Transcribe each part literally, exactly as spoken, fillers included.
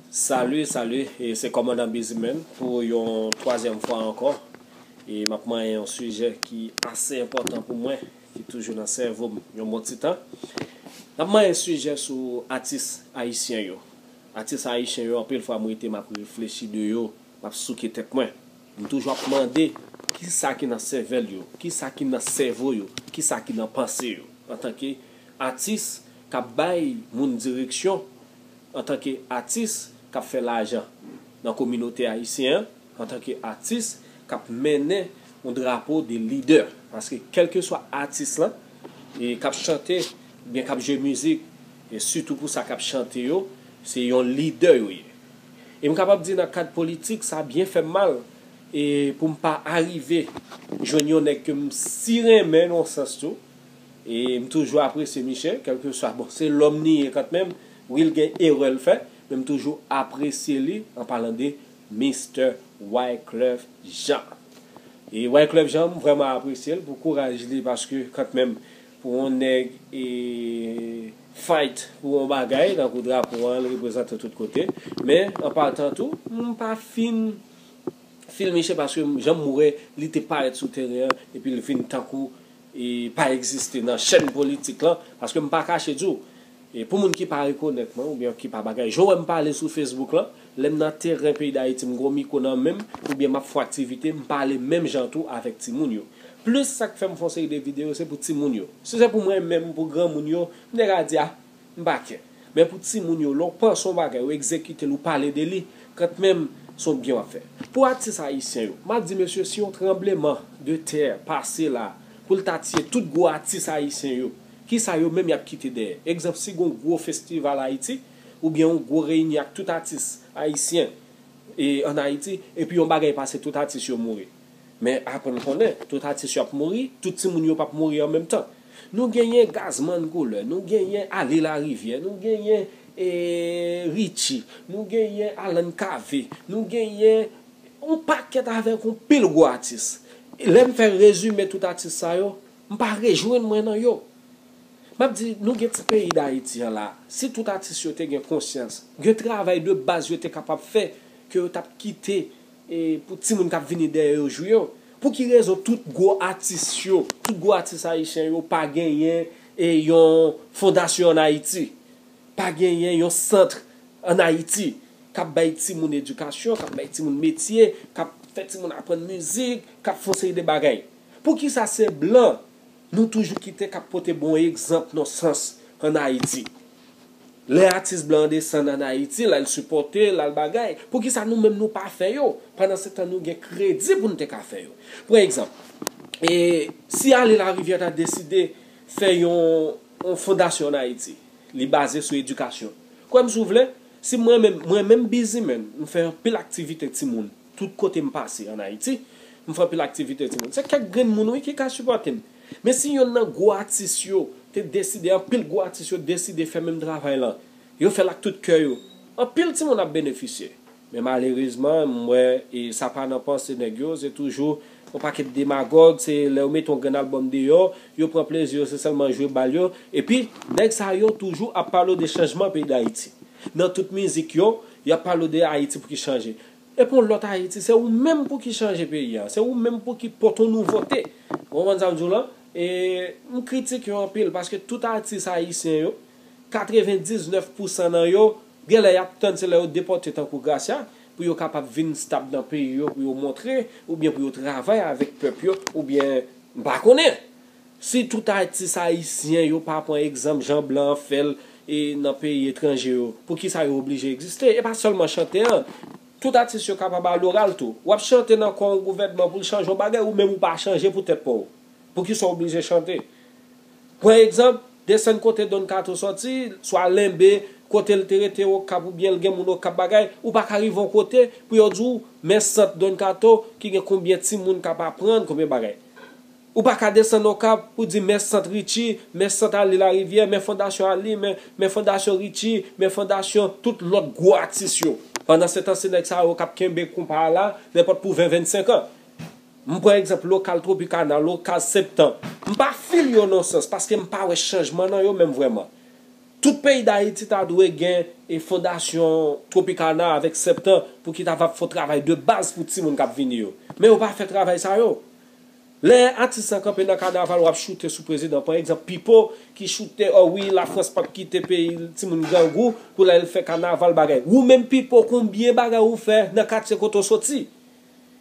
Salut, salut, e se kòmandan Busyman pou yon twazyèm fwa ankò. E m ap manyen yon sijè ki ase enpòtan pou mwen, ki toujou nan sèvo m yon bon ti tan. M ap manyen sijè sou atis ayisyen yo. Atis ayisyen yo, anpil fwa m rete, m ap reflechi de yo, m ap souke tèt mwen. M toujou ap mande kisa ki nan sèvèl yo, kisa ki nan sèvo yo, kisa ki nan panse yo. Antanke atis k ap bay moun direksyon, antanke atis k ap fè lajan nan kominote ayisyen an, antanke atis k ap mennen yon drapo de lidè. Paske kèlkeswa atis lan, e k ap chante, oubyen k ap jwe mizik, e sitou pou sa k ap chante yo, se yon lidè yo ye. E m kapab di nan kad politik, sa byen fè m mal, e pou m pa arive jwenn yon nèg ke m si renmen nan yon sans tou, e m toujou apresye misye, kèlkeswa, bon, se lòm li ye kantmenm, wi, l gen erè l fè, men m toujou apresye li, an palan de Mister Wyclef Jean. E Wyclef Jean, m vrèman apresye l pou kouraj li, paske kantmenm, pou yon nèg e fight pou yon bagay, tankou drapo an, l reprezante tout kote. Men, an patan tou, m pa fin fil misye, paske jan m wè li te parèt sou teren an, epi l vin tankou e pa egziste nan chèn politik lan, paske m pa kache di w, e pou moun ki pa rekonèt mwen oubyen ki pa bagay, jan w wè m pale sou Facebook lan, lè m nan teren peyi Dayiti, m gon mikwo nan men m, oubyen m ap fè aktivite, m pale menm jan tou avèk timoun yo. Plis sa k fè m fè yon seri de videyo, se pou timoun yo. Si se pou mwen menm, pou granmoun yo, m te ka di, a, m pa kè. Men pou timoun yo, lè w panse yon bagay, ou egzekite l, ou pale de li, kantmenm, se yon byen w ap fè. Pou atis ayisyen yo, m ap di, mesye, si yon tranbleman de tè pase la, pou l ta tiye tout gwo atis ayisyen yo, kisa yo menm y ap kite dèyè? Egzanp, si gon gwo festival Ayiti, oubyen yon gwo reyinyon ak tout atis ayisyen e, ann Ayiti, epi yon bagay pase, tout atis yo mouri. Men aprann konnen, tout atis yo ap mouri, tout timoun yo p ap mouri an menm tan. Nou genyen Gazman Koulè, nou genyen Ale Larivyè, nou genyen e, Richie, nou genyen Alan Cavé, nou genyen yon pakèt avèk yon pil gwo atis. Lè m fè rezime tout atis sa yo, m pa rejwenn mwen nan yo. M ap di, nou gen ti peyi Dayiti an la, si tout atis yo te gen konsyans, gen travay de baz yo te kapab fè, ke yo t ap kite e, pou timoun k ap vini dèyè yo jwi yo. Pou ki rezon tout gwo atis yo, tout gwo atis ayisyen yo pa genyen e, yon fondasyon ann Ayiti? Pa genyen yon sant ann Ayiti k ap bay timoun edikasyon, k ap bay timoun metye, k ap fè timoun aprann mizik, k ap fè yon seri de bagay? Poukisa se blan nou toujou kite k ap pote bon egzanp nan sans ann Ayiti? Lè atis blan an desann ann Ayiti, l al sipòte, l al bagay, poukisa nou menm nou pa fè yo? Pandan se tan nou gen kredi pou n te ka fè yo. Pran egzanp, e, si Ale Larivyè ta deside fè yon, yon fondasyon ann Ayiti, li baze sou edikasyon. Kwè m si w vle, si mwen menm, mwen menm Busyman, m fè anpil aktivite timoun, tout kote m pase ann Ayiti, m fè anpil aktivite timoun. Se kèk grenn moun, wi, ki ka sipòte m. Men si yonn nan gwo atis yo te deside, anpil gwo atis yo deside fè menm travay lan, yo fè l ak tout kè yo, anpil timoun ap benefisye. Men malerezman, m wè, e sa pa nan panse nèg yo, se toujou yon pakèt demagòg, se lè yo mete yon grenn albòm deyò, yo pran plezi yo, se sèlman jwe bal yo, epi nèg sa yo toujou ap pale w de chanjman peyi Dayiti. Nan tout mizik yo, y ap pale w de Ayiti pou ki chanje. Epi yon lòt Ayiti, se ou menm pou ki chanje peyi a, se ou menm pou ki pote yon nouvote. Ou konprann sa m di w lan? E m kritike yo anpil, paske tout atis ayisyen yo, katrevendiznèf pousan nan yo, genlè y ap tann se lè yo depòte tankou Gracia, pou yo kapab vin stab nan peyi yo, pou yo montre, oubyen pou yo travay avèk pèp yo, oubyen, m pa konnen. Si tout atis ayisyen yo pa pran egzanp jan blan an fè l e nan peyi etranje yo, poukisa yo oblije egziste? E pa sèlman chante an. Tout atis yo kapab aloral tou. W ap chante nan kò yon gouvènman pou l chanje yon bagay, ou menm ou pa chanje pou tèt pa w. Poukisa w oblije chante? Pran egzanp, desann kote Don Kato sòti, swa Lenbe, kote l te rete Okap oubyen l gen moun Okap bagay, ou pa ka rive yon kote pou yo di w, men sant Don Kato ki gen konbyen timoun k ap aprann, konbyen bagay. Ou pa ka desann Okap pou di men sant Richie, men sant Ale Larivyè, men fondasyon Ale, men, men fondasyon Richie, men fondasyon tout lòt gwo atis yo. Pandan se tan, se nèg sa yo k ap kenbe konpa a la, nenpòt pou ven, vennsenk an. M pran egzanp lokal Tropicana, lokal Septan. M pa fil yo nan sans, paske m pa wè chanjman nan yo menm vrèman. Tout peyi Dayiti ta dwe gen e fondasyon Tropicana avèk Septan pou ki ta va fè travay de baz pou timoun k ap vini yo. Men yo pa fè travay sa yo. Lè atis lan kanpe nan kanaval, w ap choute sou prezidan. Pran egzanp Pipo ki choute, o wi, Lafrans p ap kite peyi l, timoun grangou, pou lè l fè kanaval bagay. Ou menm Pipo, konbyen bagay ou fè nan katye kote w soti?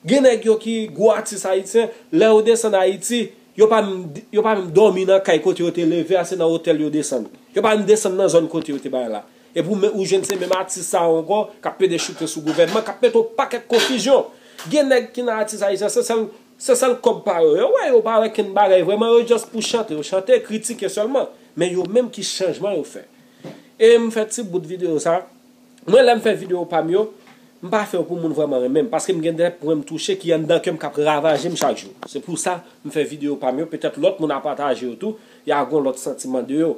Gen nèg yo ki gwo atis ayisyen, lè yo desann Ayiti, yo pa menm, yo pa menm dòmi nan kay kote yo te leve a, se nan otèl yo desann. Yo pa menm desann nan zòn kote yo te bay la. Epi ou men, ou jwenn se menm atis sa a ankò k ap pede choute sou gouvènman, k ap mete yon pakèt konfizyon. Gen nèg ki nan atis ayisyen, se sèl, se sèl kòb pa yo. Yo wè, yo pa wè kenn bagay vrèman, yo just pou chante, yo chante, kritike sèlman. Men yo menm ki chanjman yo fè. E m fè ti bout videyo sa. Mwen, lè m fè videyo pa m yo, m pa fè yo pou moun vrèman renmen m, paske m gen de pwen m touche ki anndan kè m k ap ravaje m chak jou. Se pou sa m fè videyo pa m yo, petèt lòt moun a pataje yo tou, y a gon lòt santiman de yo.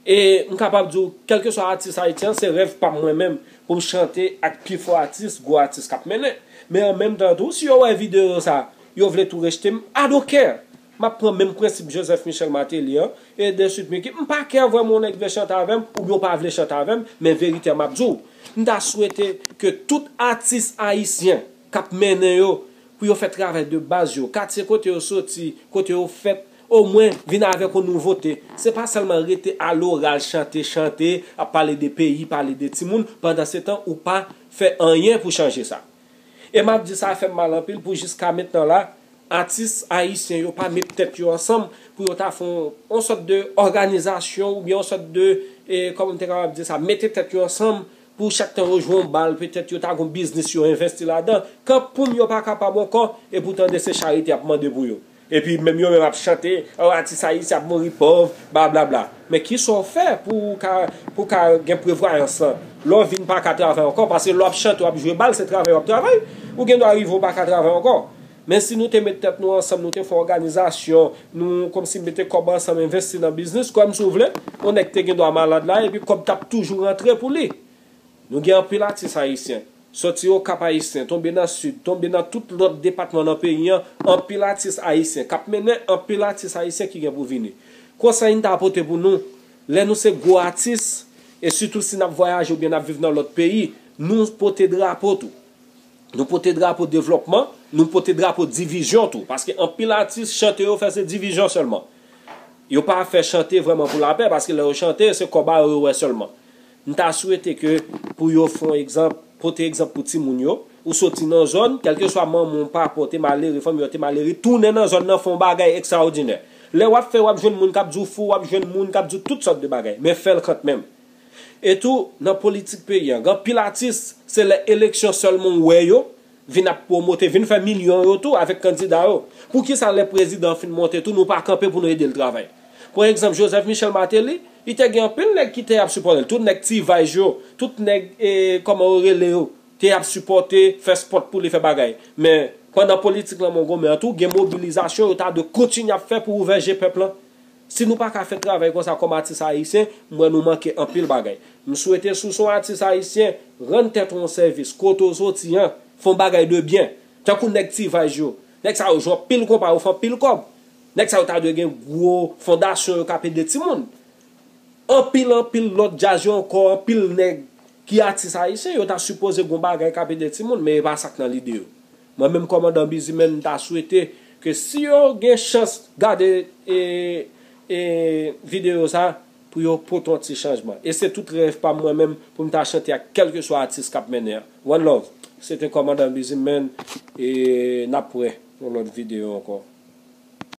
E m kapab di w, kèlkeswa atis ayisyen, se rèv pa m mwen menm, pou m chante ak pi fò atis, gwo atis k ap mennen. Men an menm tan tou, si yo wè videyo sa, yo vle tou rejte m, I don't care. M ap pran menm prensip Joseph Michel Martelly an, e de suite Mickey. M pa care vrèman yon nèg vle chante avè m, oubyen w pa vle chante avè m, men verite a m ap di w. M ta swete ke tout atis ayisyen k ap mennen yo, pou yo fè travay de baz yo, katye kote yo soti, kote yo fèt, omwen vin avèk yon nouvote. Se pa sèlman rete aloral, chante, chante, ap pale de peyi, pale de timoun, pandan se tan ou pa fè anyen pou chanje sa. E m ap di sa fè m mal anpil pou jiska mentnan la, atis ayisyen yo pa met tèt yo ansanm pou yo ta fè yon, yon sòt de òganizasyon oubyen yon sòt de, e, kòman m te kapab di sa, mete tèt yo ansanm pou chak tan yo jwe yon bal, petèt yo ta gon biznis yo envesti ladan. Kanpoum yo pa kapab ankò, e pou tande se charite y ap mande pou yo. Epi menm yo menm ap chante, o, atis ayisyen ap mouri pòv, blablabla. Men kisa w fè pou w ka, pou w ka gen prevwayans lan? Lè w vin pa ka travay ankò, paske lè w ap chante, w ap jwe bal, se travay w ap travay, ou gen dwa rive w pa ka travay ankò. Men si nou te met tèt nou ansanm, nou te fè òganizasyon, nou kòmsi mete kòb ansanm, envesti nan biznis, kòm si w vle, yon nèg te gen dwa malad la, epi kòb t ap toujou rantre pou li. Nou gen anpil atis ayisyen, soti Okap ayisyen, tonbe nan Sid, tonbe nan tout lòt depatman nan peyi an, anpil atis ayisyen k ap mennen, anpil atis ayisyen ki gen pou vini. Konsèy m ta pote pou nou, lè nou se gwo atis, e sitou si n ap vwayaje oubyen n ap viv nan lòt peyi, nou pote drapo tou. Nou pote drapo devlòpman, nou pote drapo divizyon tou. Paske anpil atis chante yo fè se divizyon sèlman. Yo pa fè chante vrèman pou lapè, paske lè yo chante, se kòb a yo yo wè sèlman. M ta swete ke pou yo fè yon egzanp, pote egzanp pou timoun yo. Ou soti nan zòn, kèlkeswa manman w, papa w te malere, fanmi w te malere, tounen nan zòn nan, fè yon bagay ekstraòdinè. Lè w ap fè, w ap jwenn moun k ap di w fou, w ap jwenn moun k ap di w tout sòt de bagay. Men fè l kantmenm. E tou, nan politik peyi an, gen anpil atis, se lè eleksyon sèlman w wè yo vin ap pwomote, vin fè milyon yo tou avèk kandida yo. Poukisa lè prezidan an fin monte tou, nou pa kanpe pou nou ede l travay? Pran egzanp Joseph Michel Martelly, li te gen anpil nèg ki te ap sipòte l. Tout nèg T-Vice yo, tout nèg, e, kòman yo rele yo, te ap sipòte, fè spòt pou li, fè bagay. Men, pandan politik lan mongonmen an tou, gen mobilizasyon yo ta dwe kontinye ap fè pou ouvè je pèp lan. Si nou pa ka fè travay konsa kòm atis ayisyen, m wè nou manke anpil bagay. M swete si w se yon atis ayisyen, rann tèt ou yon sèvis, kote w soti an, fè yon bagay de byen. Tankou nèg T-Vice yo. Nèg sa yo jwe anpil konpa, yo fè anpil kòb. Nèg sa yo ta dwe gen gwo fondasyon yo k ap ede timoun. Anpil, anpil lòt djaz yo ankò, anpil nèg ki atis ayisyen, yo ta sipoze gon bagay k ap ede timoun, men e pa sa k nan lide yo. Mwen menm kòmandan Bizimen, m ta swete ke si yo gen chans gade, e, e, videyo sa, pou yo pote yon ti chanjman. E se tout rèv pa m mwen menm pou m ta chante ak kèlkeswa atis k ap mennen an. One love. Se te kòmandan Bizimen, e n ap wè yon lòt videyo ankò.